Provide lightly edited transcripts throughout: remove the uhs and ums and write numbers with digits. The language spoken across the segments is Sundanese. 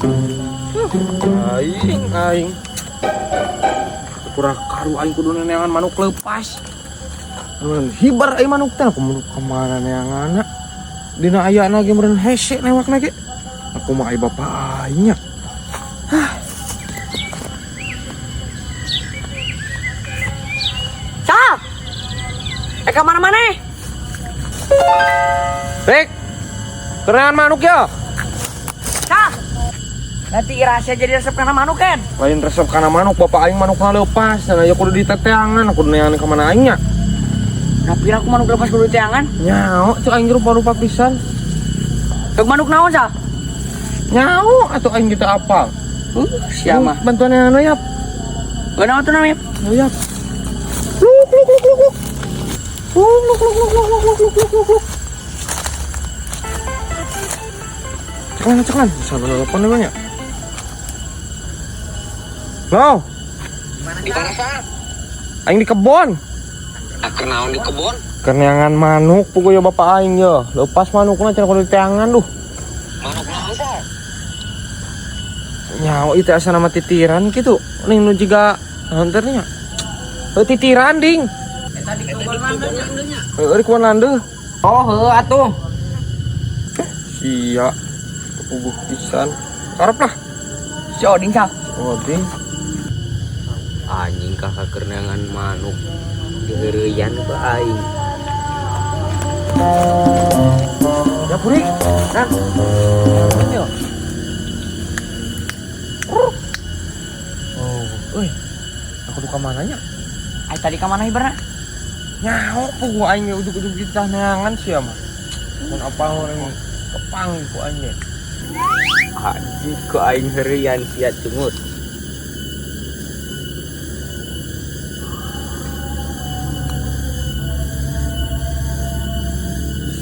Aing aing. Kurang karu aing kudu neangan manuk lepas. Anu hibar aing manuk teh aku manuk kemana neanganna? Dina ayana ge meureun hese newakna ge. Aku mah ai bapak aing nya. Sal. Eh ka mana maneh? Rek. Kerengan manuk ya. Sal. Nanti rahasia jadi resep kana manuk kan? Lain resep kana manuk, bapak aing manukna leupas. Dan aya kudu diteteangan, aku neangan ka mana aing nya. Nah, pira aku manuk lepas kudu teangan. Nyao, tuh aing rupa-rupa pisan. Tuk manuk naon, Sal? Nyao atuh aing kita apal. Siapa? Bantuan yang anu ya. Naon tuh namanya? Ya. Luk luk luk luk luk. Luk luk luk luk luk luk luk luk luk luk. Ceklan ceklan. Bisa telepon namanya. Lo. Di mana, Sal? Aing di kebon. Keur naon di kebon? Keneangan manuk puguh ya bapak aing ya. Lepas manukna cenah kudu diteangan duh. Manuk naon, Sal? Nyawa itu asa nama titiran gitu. Ning nu jiga naon teh nya? Heuh titiran ding. Eta di kebon landeuh. Heuh di kebon landeuh. Oh, heuh atuh. Sia. Puguh pisan. Karep lah. Si Oding, Sal. Oding. Anjing kakak kerenangan manuk diheureuyan ku aing. Ya Puri. Nah, Yo. Oh, euy. Aku duka mananya? ai tadi ka mana hibarna? Nyaho puguh aing ge ujug-ujug ditah neangan sia mah. Mun apa orang kepang ku aing ge. Anjing ku aing heureuyan sia cungut.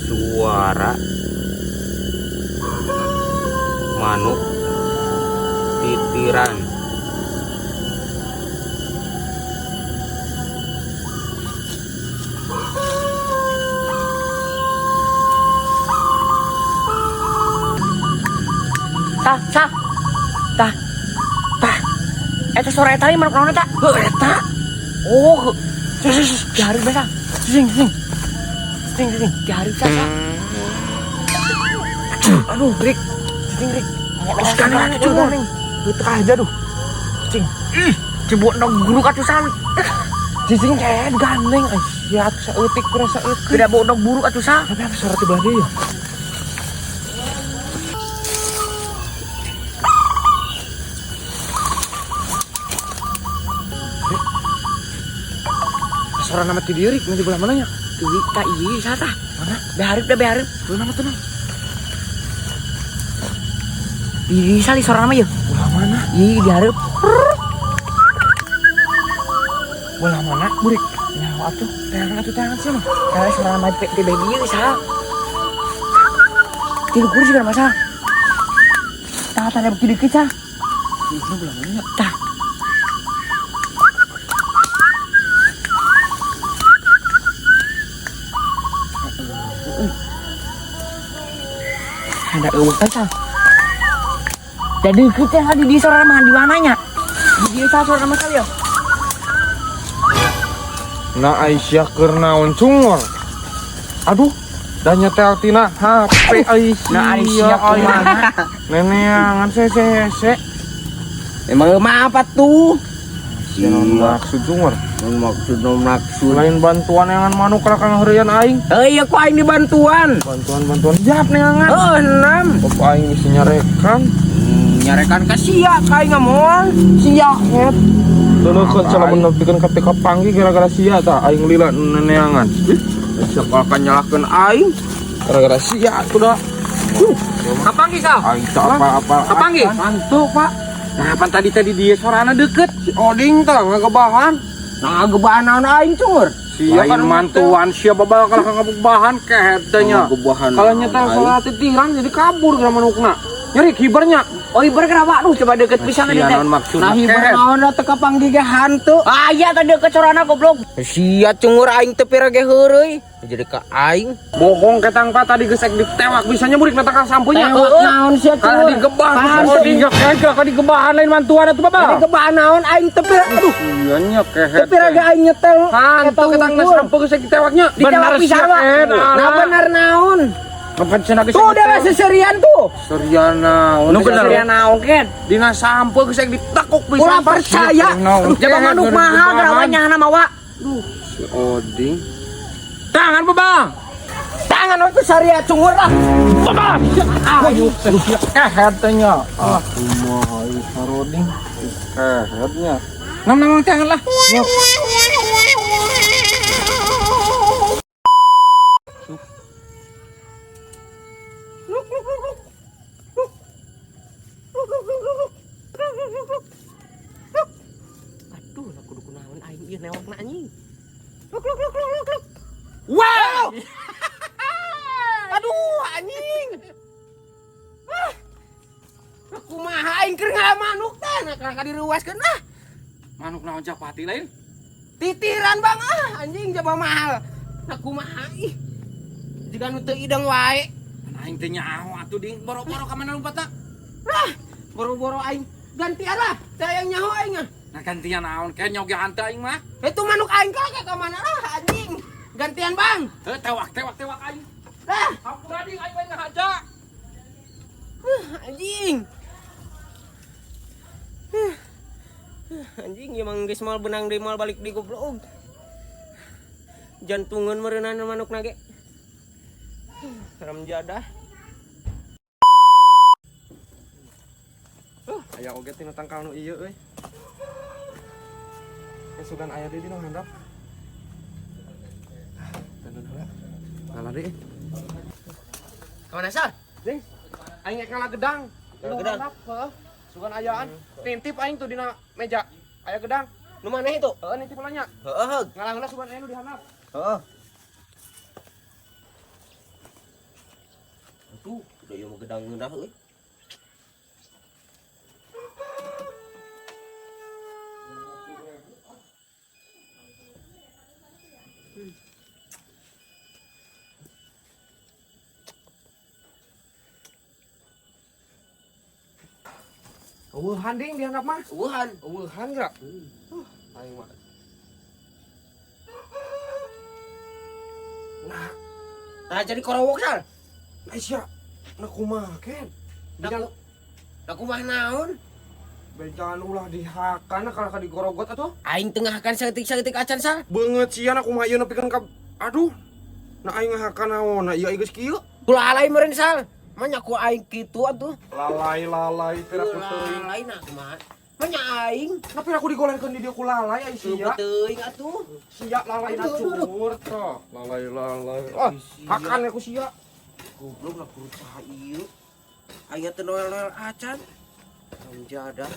Suara manuk titiran. Sal, Sal. Tah. Tah. Eta suara eta manuk naon eta? Heuh eta. Oh, Sus sus sus. dihareup bae, Sal. Sing sing. Sing sing. Dihareup, Sal, Sal. Aduh, Rik. Cing Rik. Terus kanan coba ning. Heuh aja duh. Cing. Ih, cebok ndog guru atuh, Sal. Cicing kayak gandeng. Ay, sia atuh saeutik kurang saeutik. Tidak bawa ndog buruk atuh, Sal. Tapi apa suara tiba dia ya? Suara nama ti dieu Rik, nanti belah mananya? Tuh, tah ieu Sal tah. Mana? Behareup dah behareup. Belah mana tuh, Nang? Di Sal suara nama yeuh. Belah mana? Ih, dihareup. Belah mana, Burik? Nyawa atuh, teangan atuh teangan sia mah. Tah suara nama ti bae dieu Sal. Tilu kursi kan masa. Tah tah ada bukti dikit Sal. Ujungnya belah mana nya? Tah. Ada eueuh teh Sal. Da deukeut teh di dieu suara mah di mananya? Di dieu Sal suara mah Sal ya. Nah Aisyah keur naon cungor. Aduh, dah nyetel tina HP Aisyah. Nah Aisyah kumaha? Neneangan sese-sese. Emang mah apa tuh? Sia naon maksud cungor? Naon maksud naon maksud? Lain bantuan neangan manuk kana kang heureyan aing. Heuh, ieu ku aing dibantuan. Bantuan-bantuan jap neangan. Heuh, enam. Bapak aing mesti nyarekan. Nyarekan ka sia ka aing moal. Sia het. Leuleukkeun cenah mun nepikeun ka pika panggi gara-gara sia tah aing lila neneangan. Ih, siapa akan nyalahkeun aing? Gara-gara sia atuh da. Kapanggi Sal? Aing teu apa-apa. Kapanggi? Mantu, Pak. Nah, pan tadi tadi dia sorana deket. Si Oding tah ngagebahan. Nah, ngagebahan naon aing cungur? Sia kan mantuan sia babal kalah ngagebahan kehet teh nya. Ngagebahan Kalau naon nyetel aing. sholat titiran jadi kabur gara manukna. Nyeri hibarnya. Oh hibar kenapa? Aduh coba deket pisan Sia teh. naon maksudna? Nah hibar naon da teu kapanggih ge hantu. Ah iya tadi deket sorana goblok. Sia cungur aing teu pira ge heureuy. Jadi ka aing. Bohong ketang pak tadi geus ek ditewak bisanya murik na tangkal sampunya. Tewak naon sia Kalah cungur. digebah. Hantu. Oh digekek ka digebahan lain mantuan atuh Jadi babal. kebahan naon aing teu pira. Aduh, Iya nya kehet. teu pira ge aing nyetel. Hantu Eta ketang na unggul. sampo geus ek ditewaknya. Ditewak pisan sia, Wak. Ken. Nah bener naon. Kapan cenah geus Tuh dewe seserian tuh. Seriana. Nu bener. Serian naon ken? Dina sampo geus ek ditekuk pisan. Ulah percaya. Jaba manuk mahal kenapa nyahana mawa? Si Oding. Tangan babang. Tangan aku saria cungur ah. Ayo, kehet teh nya. Ah, kumaha ieu saroding. Kehetnya. Nam nam tangan lah. Nyok. Aduh, lah kudu kunaon aing ieu newakna anjing. Wow. Aduh anjing. Ah. Kumaha aing keur manuk teh nah ka diruaskeun ah. Manuk naon japati lain? Titiran bang ah anjing jaba mahal. Nah kumaha ih. Jiga nu teu ideng wae. Aing teh nyaho atuh ding boro-boro ka mana lompatna? Lah, boro-boro aing gantian lah. Teu aya nyaho aing ah. Nah gantian naon ke nyoge hanteu aing mah. Itu manuk aing ka mana lah anjing. Gantian bang. Heuh tewak tewak tewak aing. Lah, Hampura ding aing mah ngahaja. anjing. Anjing emang geus moal benang deui moal balik di goblok. Jantungan meureunana manuk nage. Serem jadah. Aya oge tina tangkal nu ieu euy. Sugan aya deui dina handap. Tandun heula. Ngalah deui. Kamana sal? Ding. Aing ek ngalah gedang. Ngalah gedang? Heeh. Sugan ayaan. Nintip aing tuh dina meja. Aya gedang. Nu maneh itu? Heeh nintip heula nya. Heeh. Ngalah heula sugan aya nu di handap. Heeh. Aduh, udah ieu mah gedang ngeunah euy. Eueuhan ding di handap mah. Eueuhan. Eueuhan geura. Aing mah. Nah, Nah jadi korowok sal. nah sia. Nah kumaha ken? Nah, nah kumaha naon? Bejan ulah dihakan kalau ka digorogot atuh. Aing tengahkan saeutik-saeutik acan sal. Beungeut sia na kumaha ieu nepikeun ka aduh. Nah aing ngahakan naon? Nah ieu geus kieu. Ulah alay meureun sal. Manya ku aing kitu atuh. Lalai lalai pira ku teuing. Lalai nah kumaha? Manya aing Nah pira ku digolerkeun di dieu ku lalai ai sia. teuing atuh. Sia lalai na cungur toh. Lalai lalai. Ah, hakan ku sia. Goblok lah kudu saha ieu. Aya teu noel-noel acan. Ramjadah.